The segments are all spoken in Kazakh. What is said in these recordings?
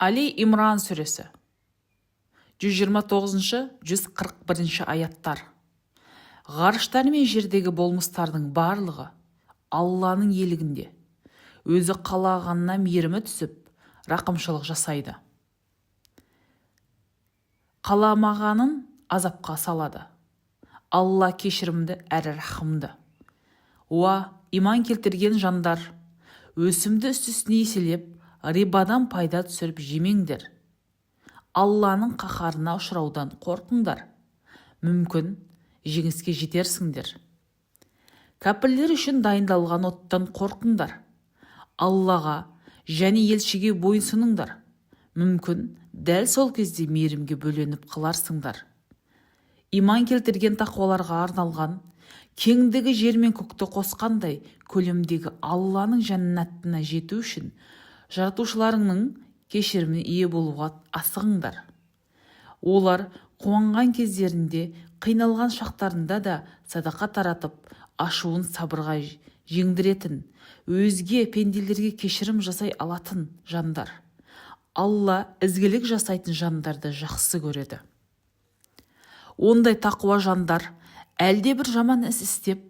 Али Имран сүресі, 129-141 аяттар. Ғарыштар мен жердегі болмыстардың барлығы Алланың иелігінде. Өзі қалағанына мейірімі түсіп, рақымшылық жасайды, қаламағанын азапқа салады. Алла кешірімді әрі рахымды. Уа, иман келтірген жандар! Өсімді үсті-үстіне еселеп, рибадан пайда түсіріп жемеңдер. Алланың қаһарына ұшыраудан қорқыңдар. Мүмкін, жеңіске жетерсіңдер. Кәпірлер үшін дайындалған оттан қорқыңдар. Аллаға және елшіге бойынсұныңдар. Мүмкін, дәл сол кезде мейірімге бөленіп қаларсыңдар. Иман келтірген тақуаларға арналған, кеңдігі жер мен көкті қосқандай көлемдегі Алланың жәннатына жету үшін Жаратушыларыңның кешіріміне ие болуға асығыңдар. Олар қуанған кездерінде, қиналған шақтарында да садақа таратып, ашуын сабырға жеңдіретін, өзге пенделерге кешірім жасай алатын жандар. Алла ізгілік жасайтын жандарды жақсы көреді. Ондай тақуа жандар әлде бір жаман іс істеп,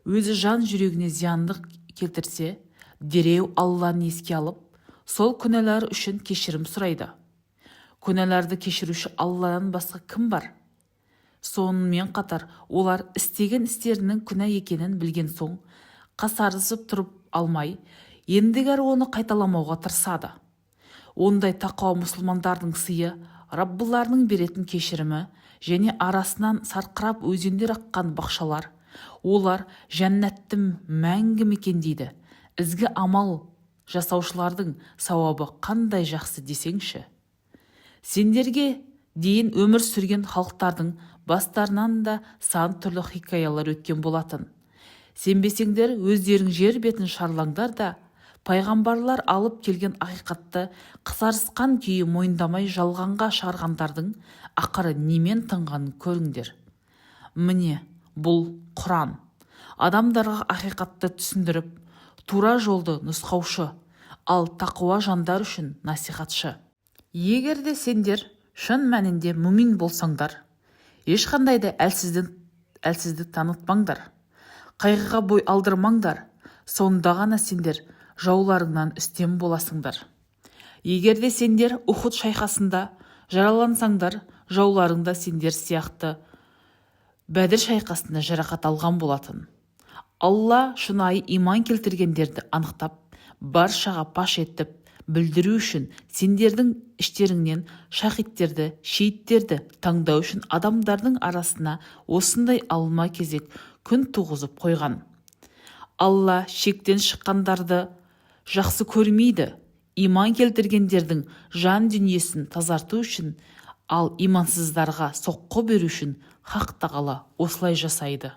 өзі жан жүрегіне зияндық келтірсе, дереу Алланы еске алып, сол күнәлары үшін кешірім сұрайды. Күнәларды кешіруші Алладан басқа кім бар? Сонымен қатар олар істеген істерінің күнә екенін білген соң, қасарысып тұрып алмай, ендігәрі оны қайталамауға тырысады. Ондай тақуа мұсылмандардың сыйы Раббыларының беретін кешірімі және арасынан сарқырап өзендер аққан бақшалар. Олар жәннатты мәңгі мекендейді. Ізгі амал жасаушылардың сауабы қандай жақсы десеңші! Сендерге дейін өмір сүрген халықтардың бастарынан да сан түрлі хикаялар өткен болатын. Сенбесеңдер, өздерің жер бетін шарлаңдар да, пайғамбарлар алып келген ақиқатты қасарысқан күйі мойындамай, жалғанға шығарғандардың ақыры немен тынғанын көріңдер. Міне, бұл Құран адамдарға ақиқатты түсіндіріп, тура жолды нұсқаушы, ал тақуа жандар үшін насихатшы. Егер де сендер шын мәнінде мүмин болсаңдар, ешқандай да әлсіздік танытпаңдар, қайғыға бой алдырмаңдар. Сонда ғана сендер жауларыңнан үстем боласыңдар. Егер де сендер Ухуд шайқасында жаралансаңдар, жауларың да сендер сияқты Бәдір шайқасында жарақат алған болатын. Алла шынайы иман келтіргендерді анықтап, баршаға паш етіп білдіру үшін, сендердің іштеріңнен шахидтерді, шейіттерді таңдау үшін адамдардың арасына осындай алма-кезек күн туғызып қойған. Алла шектен шыққандарды жақсы көрмейді. Иман келтіргендердің жан дүниесін тазарту үшін, ал имансыздарға соққы беру үшін Хақ Тағала осылай жасайды.